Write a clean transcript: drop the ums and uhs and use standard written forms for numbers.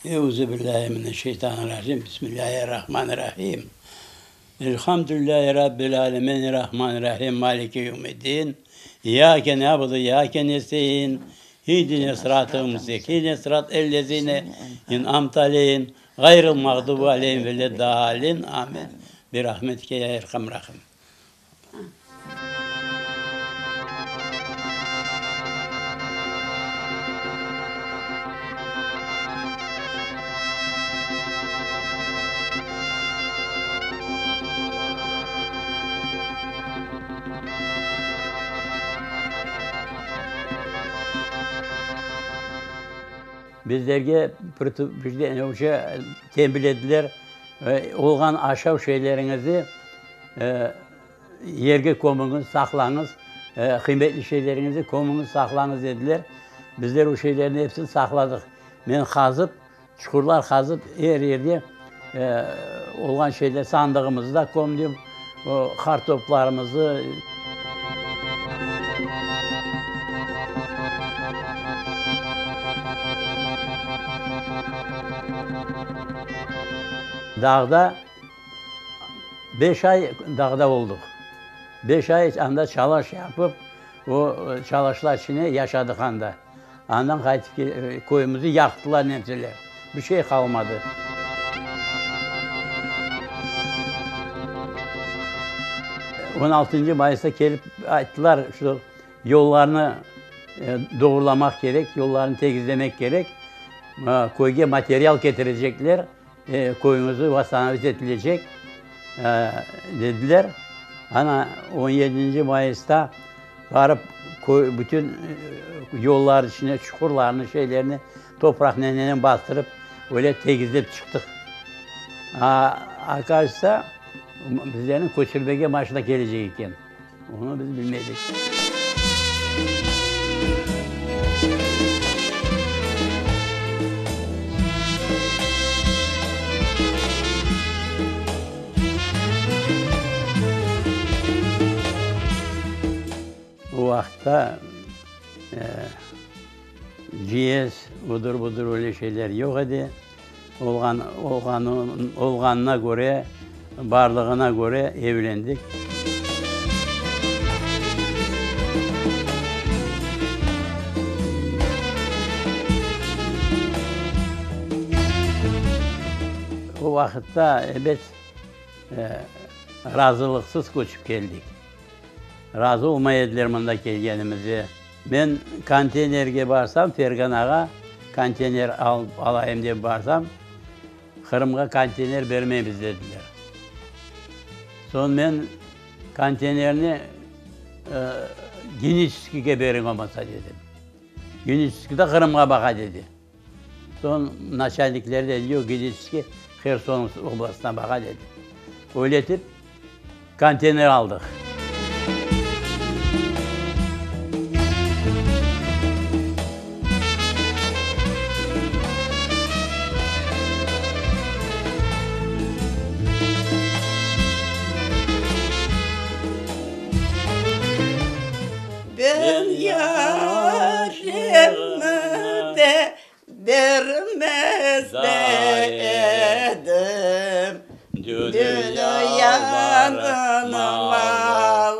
Euzu billahi mineşşeytanirracim. Bismillahirrahmanirrahim. Elhamdülillahi Rabbil alemin. Errahmanirrahim. Maliki yevmiddin. İyyâke na'budu ve iyyâke nesteîn. İhdine sıratıl müstakîm. Sıratellezîne en'amte aleyhim. Gayril mağdubi aleyhim veleddâlin. Amin. Bi rahmetike ya erhamir rahimin. Bizlerge tenbilediler, olğan aşav şeyleriñizi yerge kömüñiz, saqlañız, qıymetli şeyleriñizi kömüñiz, saqlañız dediler. Bizler o şeylerni episini saqladıq. Men qazıp, çuqurlar qazıp, er yerde olğan şeyler, sandığımızı da kömdim, o qartoplarımızı. Dağda beş ay dağda olduq. Beş ay anda çalaş yapıp, o çalaşlar içine yaşadıq anda. Andan qaytıp köyümizni yaqtılar nemseler. Bir şey qalmadı. On altıncı mayısta kelip ayttılar, şu yollarnı doğurlamaq kerek, yollarnı tegizlemek kerek, köyge material ketirecekler. Köyüñizi vosstanovit etilecek, dediler. Ana, on yedinci mayısta barıp, köy, bütün yollar içine çuqurlarnı, şeylerni topraqnen nenen bastırıp, öyle tegizlep çıqtıq. A, okazıvtsa, bizlerni köçürmege maşina kelecek eken. Onı biz bilmedik. O vaqıtta ciyez, odır-budır öyle şeyler yoq edi. Olğan, olğanı, olğanına köre, barlığına köre evlendik. O vaqıtta, ebet, razılıqsız köçip keldik. Razı olmay ediler mında kelgenimize. Men konteynerge barsam, Ferganağa konteyner alayım dep barsam, Qırımğa konteyner bermeymiz dediler. Soñ men konteynerni Geniçeskige beriñ olmasa dedim. Geniçeski de Qırımğa baqa dedi. Soñ naçalnikler dedi, yoq, Geniçeski Herson oblastına baqa dedi. Öyle etip konteyner aldıq. Ben yarimni de bermez de edim, Dünyanıñ malını.